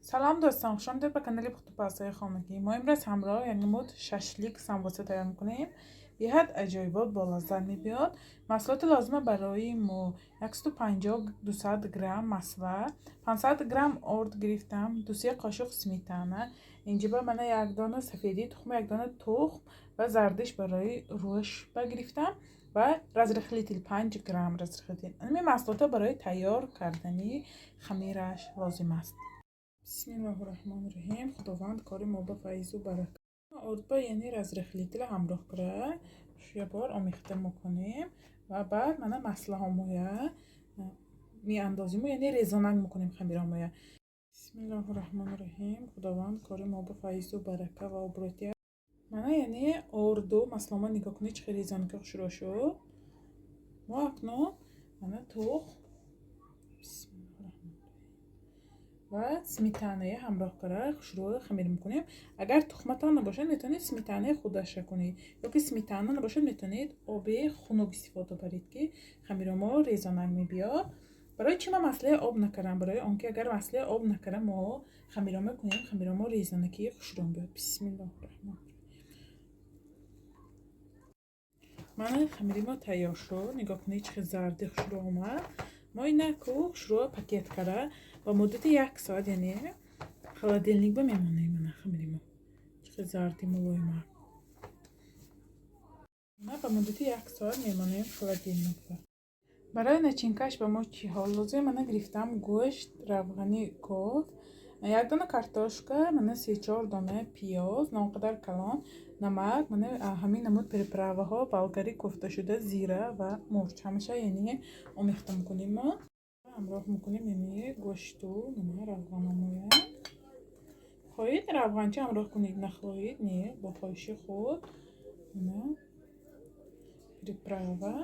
Салом дӯстон, хуш омадед ба канали пухтупазҳои хонагӣ. Мо имрӯз ҳамроҳ як намуд шашлик самбуса тайёр мекунем. Беҳад аҷоибот бо лаззат мебиёд. Маҳсулоти лозима барои мо 150-200 грамм масла, 500 грамм орд гирифтам, 2-3 қошуқ сметана, инҷиба мана як дона сафедии тухм, як дона тухм ва зардиш барои рӯш гирифтам ва разрыхлитель 5 грамм разрыхлитель. Ин маҳсулотҳо барои тайёр кардани хамираш лозим аст. Бисмиллоҳи раҳмони раҳим. Худованд кори мо ба файзу баракат. Ордба яъне разрыхлитель ҳамроҳ кара як бор омехта мекунем ва баъд мана маслаҳомоя меандозиму, яъне резонак мекунем хамиромоя. Бисмиллоҳи раҳмони раҳим. Худованд кори мо ба файзу барака ва обрӯ. Мана яъне орду маслаҳомо нигоҳ кунед, чӣ хел резонаки хушрӯ шуд. Мо акнун мана тухм ва сметанаи ҳамроҳ кара хушрӯ хамир мекунем. Агар тухматон набошад, метавонед сметанаи худаша кунед, ё ки сметана набошад, метавонед оби хунук истифода баред, ки хамиромо резонак мебиёд. Барои чӣ ман маслаи об накардам? Барои он ки агар маслаи об накарда мо хамиро мекунем, хамиромо резонаки хушрӯ мебиёд. Бисмиллоҳи раҳмони мана хамири мо тайёр шуд. Нигоҳ кунед, чӣ хел зарди хушрӯ омад. Мо инаку хушрӯ пакет кара ба муддати як соат, яъне холодильник ба мемонем. Мана хамири мо чӣ хел зарди мулоима. Ба муддати як соат мемонем холодильник ба. Барои начинкаш ба мо чиҳо лозим? Мана гирифтам гӯшт, равғани гов, як дона картошка, мана 3-4 дона пиёз, на он қадар калон, намак, мана ҳамин намуд приправаҳо, болгари кӯфташуда, зира ва мурч. Ҳамаша яъне омехта мекунем, мо ҳамроҳ мекунем, яъне гӯшту мана равғанамоя. Хоҳед, равғанча ҳамроҳ кунед, нахоҳед, не, бо хоҳиши худ. Мана приправа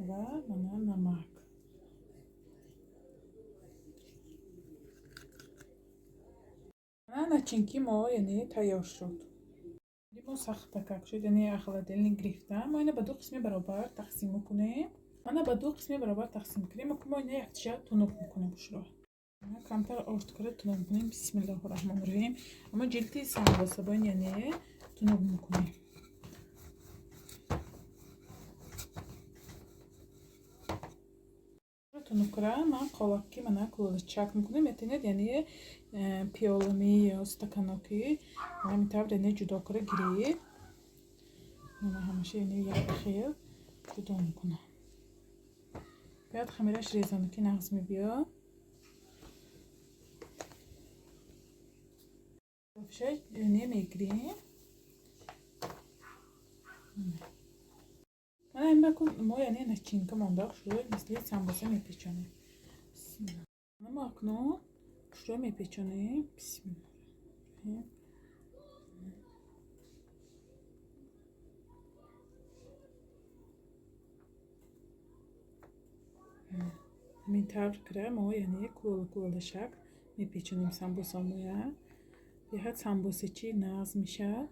ва мана намак. Мана начинки мо яъне тайёр шуд. Мо сахтакак шуд, яъне холодильник гирифтам. Мо ина ба ду қисми баробар тақсим мекунем. Мана ба ду қисми баробар тақсим мекунем. Мо ина яктиша тунук мекунем хушро. Камтар орд кара тунук мекунем. Бисмиллоҳи раҳмони раҳим. Аммо ҷилди самбоса бо ин яъне тунук мекунем. Тунук кара ман қолабки мана кулолачак мекунем. Метавонед яъне пиёлами ё стаканоки ҳамин тавр яъне ҷудо кара гиред. Мана ҳамаша яъне як хел ҷудо мекунам. Баъд хамираш резонаки нағз мебиёд. Яъне мегирем. Мана ин баку мо яъне начинка монда хушрӯ мисли самбуса мепечонем. Бисмилла. Мо акнун хушрӯ мепечонем. Бисмилла. Ҳамин тавр кара мо яъне кулола кулола шакл мепечонем самбусамоя. Беҳад самбусачи нағз мешавад.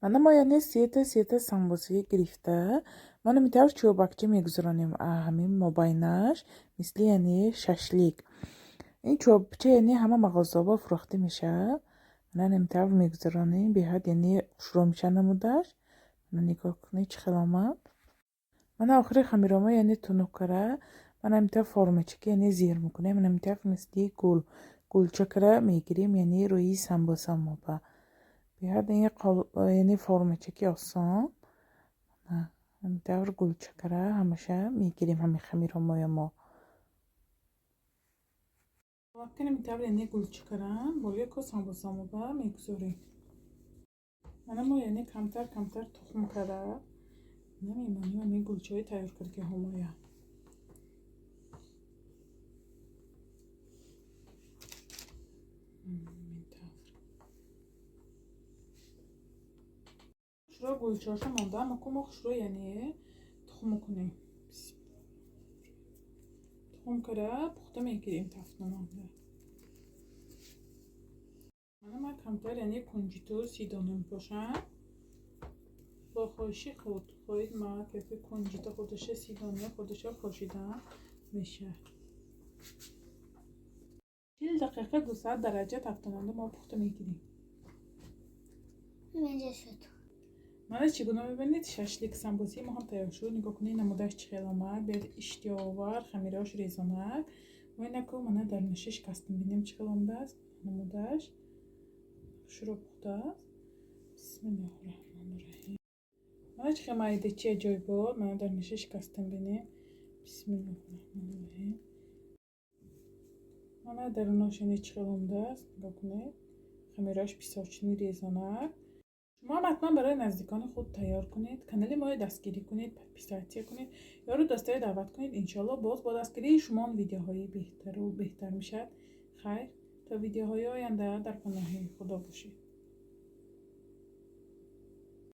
Мана мо яъне сета сета самбусаи гирифта, мана ин тавр чӯбакча мегузаронем ҳамин мобайнаш, мисли яъне шашлик. Ин чӯбча яъне ҳама мағозаҳо фурӯхта мешавад. Мана ин тавр мегузаронем, беҳад яъне хушрӯ мешавад намудаш. Мана нигоҳ кунед, чӣ хел омад. Мана охири хамиромо яъне тунук кара, мана ин тавр формачаки яъне зер мекунем. Мана ин тавр мисли гул гулча кара мегирем, яъне рӯи самбусамо ба. Беҳад яъне формачаки осон. Ҳамин тавр гулча кара ҳамаша мегирем ҳамин хамиромоя мо. Ин тавр яъне гулча кара болои ко самбусамо ба мегузорем. Мана мо яъне камтар камтар тухм кара мемонем ҳамин гулчаҳои тайёр кардагиҳомоя. Хушрӯ гулчаҳоша монда, мо мо хушрӯ яъне тухм мекунем. Тухм кара пухта мегирем тафтонанда. Мана ман камтар, яъне кунҷиту сидона мепошам бо хоҳиши худ. Хоҳед, ма кафи кунҷита худаша, сидона худаша пошидан мешавад. 40 дақиқа 200 дараҷа тафтонанда мо пухта мегирем. Инҷа шуд. Мана, чӣ гуна мебинед, шашлик самбусаи мо ҳам тайёр шуд. Нигоҳ кунед, намудааш чӣ хел омад, беҳад иштиҳоовар, хамирааш резонак. Мо инаку мана дар наша шикастем, бинем, чӣ хел омадааст намудааш. Хушрӯ пухтааст. Бисмиллоҳи раҳмони раҳим. Мана, чӣ хел майдачи аҷоибот. Мана, дар наша шикастем, бинем. Бисмиллоҳи раҳмони раҳим. Мана, дарунош яъне чӣ хел омадааст, нигоҳ кунед, хамирааш песочный, резонак. Шумо ҳам ҳатман барои наздикони худ тайёр кунед. Канали моро дастгирӣ кунед, подписаться кунед, ёру дӯсторо даъват кунед. Иншоалло, боз бо дастгирии шумо видеоҳои беҳтару беҳтар мешавад. Хайр, то видеоҳои оянда дар паноҳи Худо бошед.